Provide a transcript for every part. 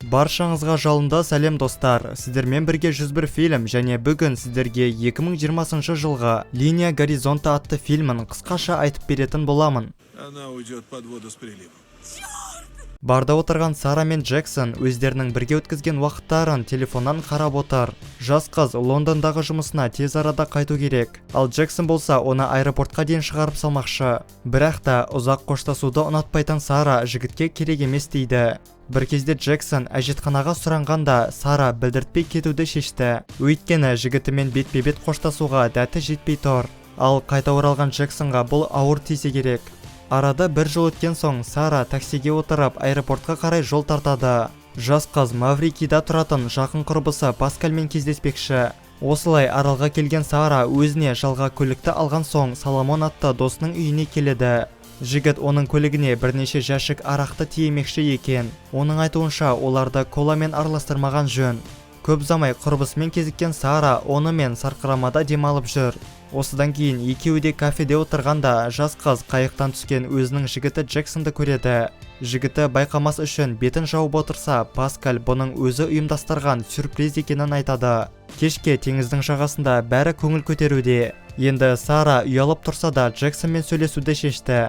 Баршаңызға жалынды сәлем, достар! Сіздермен бірге 101 фильм және бүгін сіздерге 2020 жылғы «Линия горизонта» атты фильмін қысқаша айтып беретін боламын. Она уйдет под воду с приливом. Барда отырған Сара мен Джексон өздерінің бірге өткізген уақыттарын телефоннан қарап отыр. Жас қыз Лондондағы жұмысына тез арада қайту керек, ал Джексон болса, оны аэропортқа дейін шығарып салмақшы. Бірақ та ұзақ қоштасуды ұнатпайтын Сара жігітке керек емес дейді. Бір кезде Джексон әжетханаға сұранғанда, Сара білдіртпей кетуді шешті, өйткені жігітімен бетпе-бет қоштасуға дәті жетпей тұр. Ал қайта оралған Джексонға бұл ауыр тисе керек. Арада бір жыл өткен соң Сара таксиге отырып, аэропортқа қарай жол тартады. Жас қыз Маврикида тұратын жақын құрбысы Паскальмен кездеспекші. Осылай аралға келген Сара өзіне жалға көлікті алған соң, Соломон атты досының үйіне келеді. Жігіт оның көлігіне бірнеше жәшік арақты тиемекші екен. Оның айтуынша, оларды коламен араластырмаған жөн. Көп ұзамай құрбысымен кезіккен Сара онымен сарқырамада демалып жүр. Осыдан кейін екеуі де кафеде отырғанда, жас қыз қайықтан түскен өзінің жігіті Джексонды көреді. Жігіті байқамас үшін бетін жауып отырса, Паскаль бұның өзі ұйымдастырған сюрприз екенін айтады. Кешке теңіздің жағасында бәрі көңіл көтеруде. Енді Сара ұялып тұрса да, Джексонмен сөйлесуді шешті.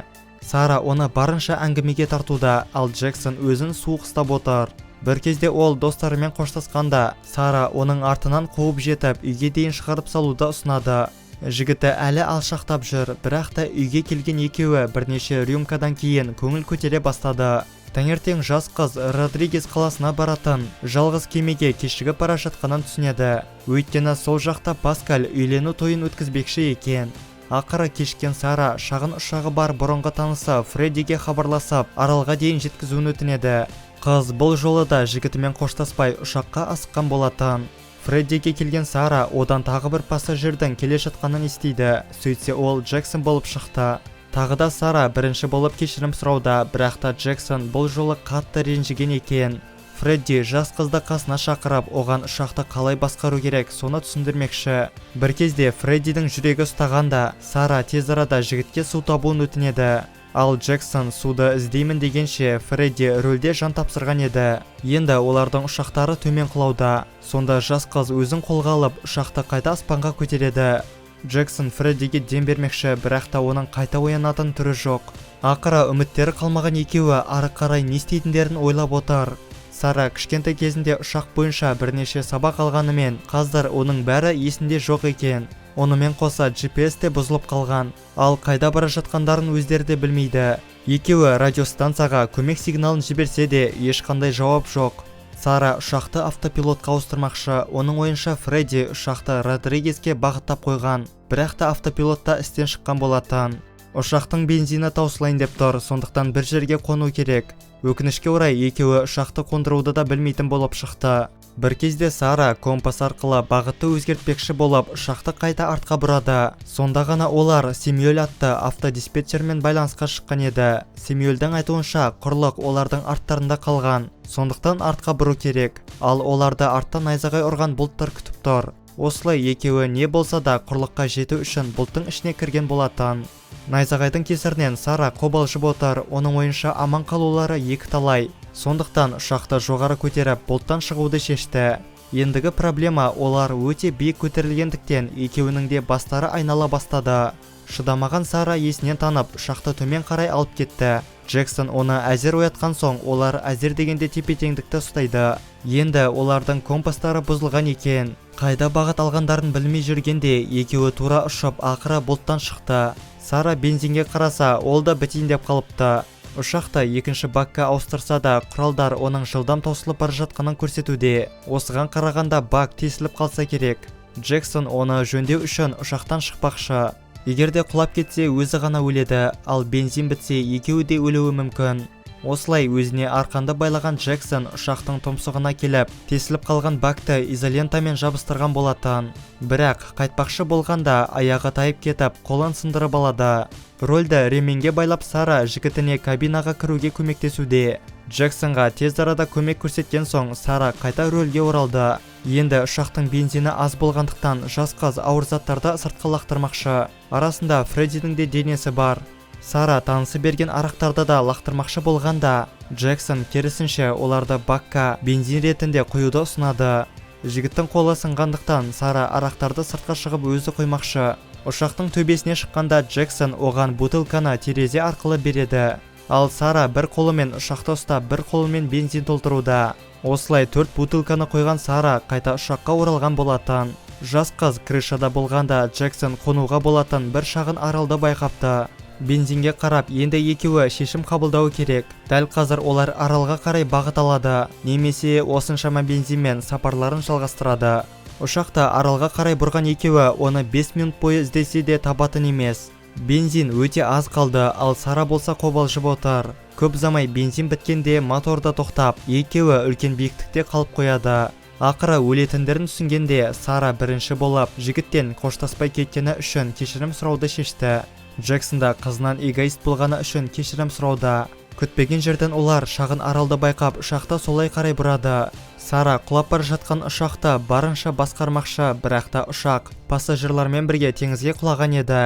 Сара оны барынша әңгімеге тартуда, ал Джексон өзін суық ұстап отыр. Бір кезде ол достарымен қоштасқанда, Сара оның артынан қуып жетіп, үйге дейін шығарып салуды ұсынады. Жігіті әлі алшақтап жүр, бірақ та үйге келген екеуі бірнеше рюмкадан кейін көңіл көтере бастады. Таңертең жас қыз Родригес қаласына баратын жалғыз кемеге кешігіп бара жатқанын түсінеді, өйткені сол жақта Паскаль үйлену тойын өткізбекші екен. Ақыры кешіккен Сара шағын ұшағы бар бұрынғы танысы Фреддиге хабарласып, аралға дейін жеткізуін өтінеді. Қыз бұл жолы да жігітімен қоштаспай, ұшаққа асыққан болатын. Фреддиге келген Сара одан тағы бір пассажирдің келе жатқанын естиді. Сөйтсе, ол Джексон болып шықты. Тағы да Сара бірінші болып кешірім сұрауда, бірақ та Джексон бұл жолы қатты ренжіген екен. Фредди жас қызды қасына шақырып, оған ұшақты қалай басқару керек, соны түсіндірмекші. Бір кезде Фреддидің жүрегі ұстағанда, Сара тез арада жігітке су табуын өтінеді. Ал Джексон суды іздеймін дегенше, Фредди рөлде жан тапсырған еді. Енді олардың ұшақтары төмен құлауда. Сонда жас қыз өзін қолға алып, ұшақты қайта аспанға көтереді. Джексон Фреддиге дем бермекші, бірақ та оның қайта оянатын түрі жоқ. Ақыры үміттері қалмаған екеуі ары қарай не істейтіндерін ойлап отыр. Сара кішкентай кезінде ұшақ бойынша бірнеше сабақ алғанымен, қазір оның бәрі есінде жоқ екен. Онымен қоса GPS те бұзылып қалған. Ал қайда бара жатқандарын өздері де білмейді. Екеуі радиостанцияға көмек сигналын жіберсе де, ешқандай жауап жоқ. Сара ұшақты автопилотқа ауыстырмақшы. Оның ойынша, Фредди ұшақты Родригеске бағыттап қойған, бірақ та автопилотта істен шыққан болатын. Ұшақтың бензині таусылайын деп тұр, сондықтан бір жерге қону керек. Өкінішке орай, екеуі ұшақты қондыруды да білмейтін болып шықты. Бір кезде Сара компас арқылы бағытты өзгертпекші болып, ұшақты қайта артқа бұрады. Сонда ғана олар Семюэль атты автодиспетчермен байланысқа шыққан еді. Семюэльдің айтуынша, құрлық олардың арттарында қалған, сондықтан артқа бұру керек. Ал оларды арттан найзағай ұрған бұлттар күтіп тұр. Осылай екеуі не болса да құрлыққа жету үшін бұлттың ішіне кірген болатын. Найзағайдың кесірінен Сара қобалжып отыр. Оның ойынша, аман қалулары екі талай, сондықтан ұшақты жоғары көтеріп, бұлттан шығуды шешті. Ендігі проблема: олар өте биік көтерілгендіктен, екеуінің де бастары айнала бастады. Шыдамаған Сара есінен танып, ұшақты төмен қарай алып кетті. Джексон оны әзер оятқан соң, олар әзер дегенде тепе-теңдікті ұстайды. Енді олардың компастары бұзылған екен. Қайда бағыт алғандарын білмей жүргенде, екеуі тура ұшып, ақыры бұлттан шықты. Сара бензинге қараса, ол да бітейін деп қалыпты. Ұшақты екінші бакка ауыстырса да, құралдар оның жылдам таусылып бара жатқанын көрсетуде. Осыған қарағанда, бак тесіліп қалса керек. Джексон оны жөндеу үшін ұшақтан шықпақшы. Егер де құлап кетсе, өзі ғана өледі, ал бензин бітсе, екеуі де өлуі мүмкін. Осылай өзіне арқанды байлаған Джексон ұшақтың тұмсығына келіп, тесіліп қалған бакты изолентамен жабыстырған болатын. Бірақ қайтпақшы болғанда, аяғы тайып кетіп, қолын сындырып алады. Рөлді ременге байлап, Сара жігітіне кабинаға кіруге көмектесуде. Джексонға тез арада көмек көрсеткен соң, Сара қайта рөлге оралды. Енді ұшақтың бензині аз болғандықтан, жас қыз ауыр заттарды сыртқа лақтырмақшы. Арасында Фреддидің де денесі бар. Сара танысы берген арақтарды да лақтырмақшы болғанда, Джексон керісінше оларды бакка бензин ретінде құюды ұсынады. Жігіттің қолы сынғандықтан, Сара арақтарды сыртқа шығып өзі құймақшы. Ұшақтың төбесіне шыққанда, Джексон оған бутылканы терезе арқылы береді. Ал Сара бір қолымен ұшақты ұстап, бір қолымен бензин толтыруда. Осылай төрт бутылканы құйған Сара қайта ұшаққа оралған болатын. Жас қыз крышада болғанда, Джексон қонуға болатын бір шағын аралды байқапты. Бензинге қарап, енді екеуі шешім қабылдауы керек. Дәл қазір олар аралға қарай бағыт алады немесе осыншама бензинмен сапарларын жалғастырады. Ұшақты аралға қарай бұрған екеуі оны 5 минут бойы іздесе де табатын емес. Бензин өте аз қалды, ал Сара болса қобалжып отыр. Көп ұзамай бензин біткенде, мотор да тоқтап, екеуі үлкен биіктікте қалып қояды. Ақыры өлетіндерін түсінгенде, Сара бірінші болып жігіттен қоштаспай кеткені үшін кешірім сұрауды шешті. Джексон да қызынан эгоист болғаны үшін кешірім сұрауда. Күтпеген жерден олар шағын аралды байқап, ұшақты солай қарай бұрады. Сара құлап бара жатқан ұшақты барынша басқармақшы, бірақ та ұшақ пассажирлармен бірге теңізге құлаған еді.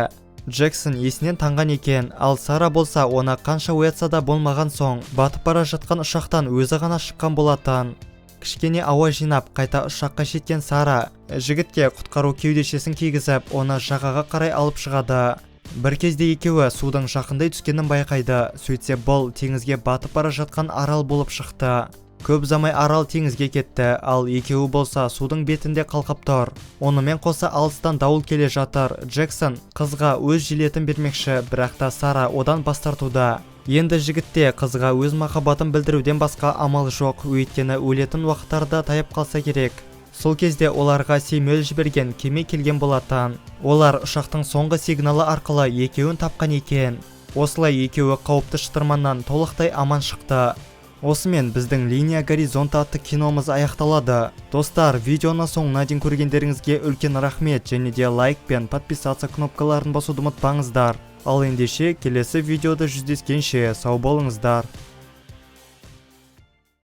Джексон есінен танған екен, ал Сара болса, оны қанша оятса да болмаған соң, батып бара жатқан ұшақтан өзі ғана шыққан болатын. Кішкене ауа жинап, қайта ұшаққа жеткен Сара жігітке құтқару кеудешесін кигізіп, оны жағаға қарай алып шығады. Бір кезде екеуі судың жақындай түскенін байқайды. Сөйтсе, бұл теңізге батып бара жатқан арал болып шықты. Көп ұзамай арал теңізге кетті, ал екеуі болса судың бетінде қалқып тұр. Онымен қоса алыстан дауыл келе жатыр. Джексон қызға өз жилетін бермекші, бірақ та Сара одан бас тартуда. Енді жігітте қызға өз махаббатын білдіруден басқа амал жоқ, өйткені өлетін уақыттары да таяп қалса керек. Сол кезде оларға Сэмюэл жіберген кеме келген болатын. Олар ұшақтың соңғы сигналы арқылы екеуін тапқан екен. Осылай екеуі қауіпті шытырманнан толықтай аман шықты. Осымен біздің «Линия горизонта» атты киномыз аяқталады. Достар, видеоны соңына дейін көргендеріңізге үлкен рахмет және де лайк пен подписаться кнопкаларын басуды ұмытпаңыздар. Ал ендеше, келесі видеода жүздескенше, сау болыңыздар.